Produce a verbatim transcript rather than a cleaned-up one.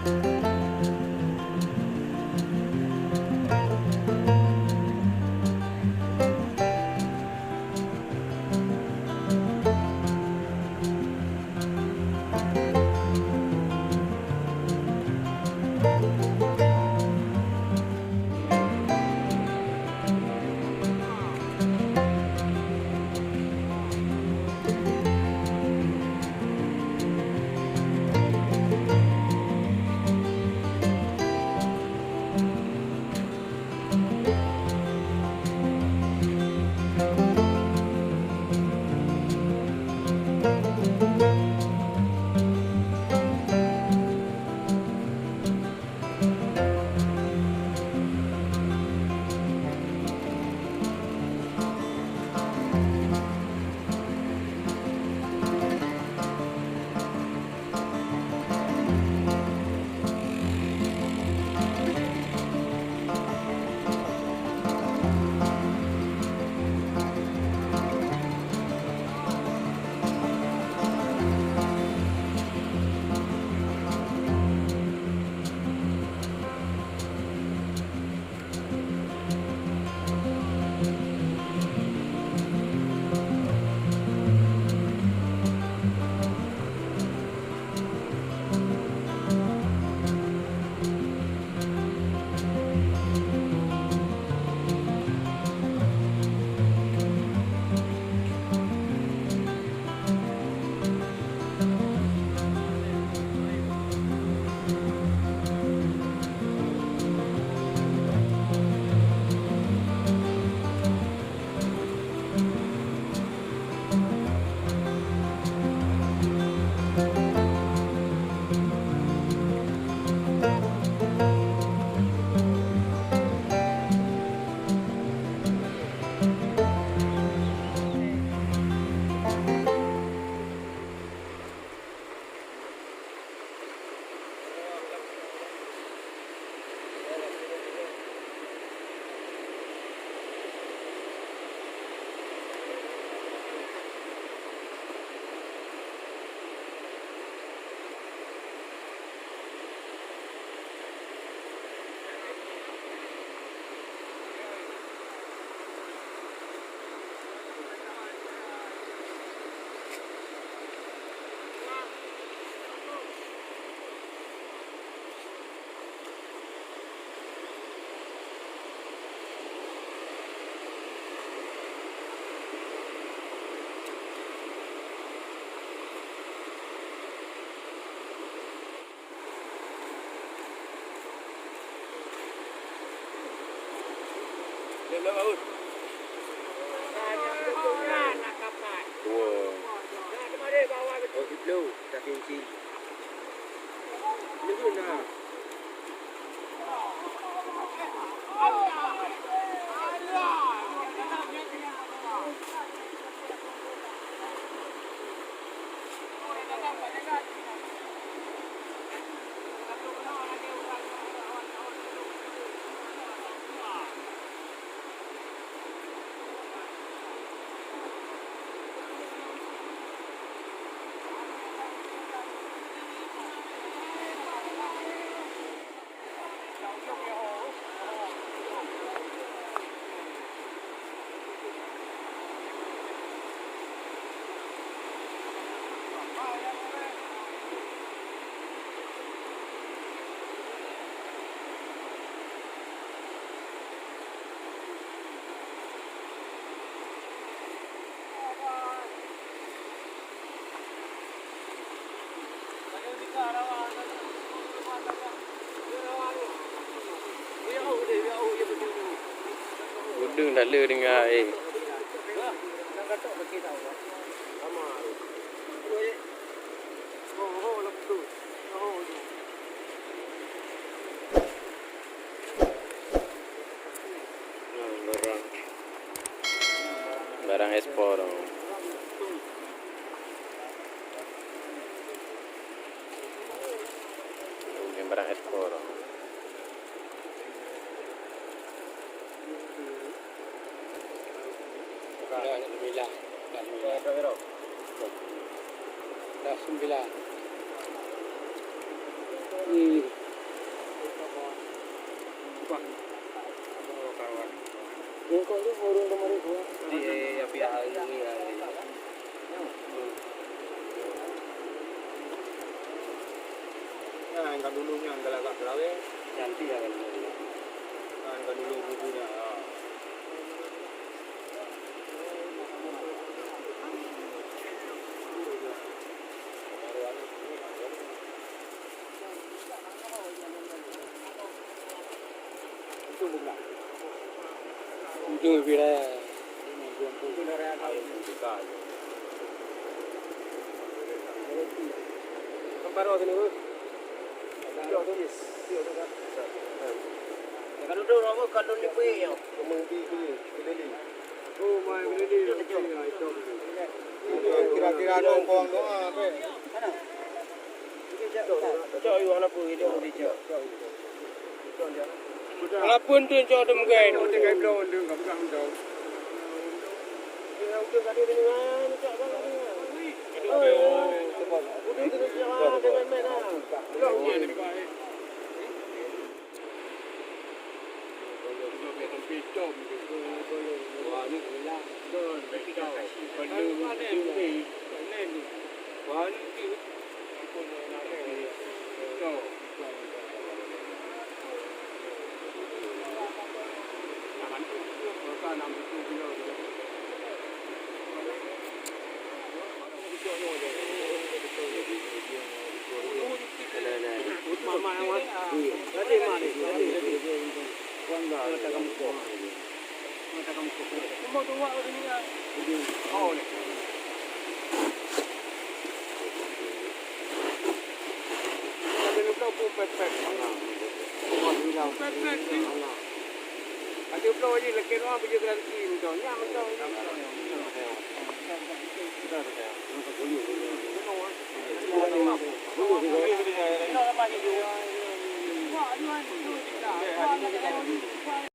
Dua. Oh, siplôh, tak kunci. Ni pun dah. Udeueng that le deungon, eh. Hmm, barang, barang ekspor. Mungkin barang ekspor. Dah sembilan. Dah sembilan. Dah sembilan. Hmm. Di, eh, api hari ni, hari ni. Nah, yang kat dulu ni, yang galak kat Pelawai. Cantik lah kan. Nah, yang kat dulu bubunya. Ha. Itu bila. Baru sini, Bu. Kalau duduk, kalau ni, Bu, ya. Kira-kira nongkrong doa, apa? Cok, yuk, anak pun, dia mau dicok. Walaupun tu cok tu mungkin. Pepet. Até bloe jih lakèe droe beu jeuet garanti mantong. Nyan mantong.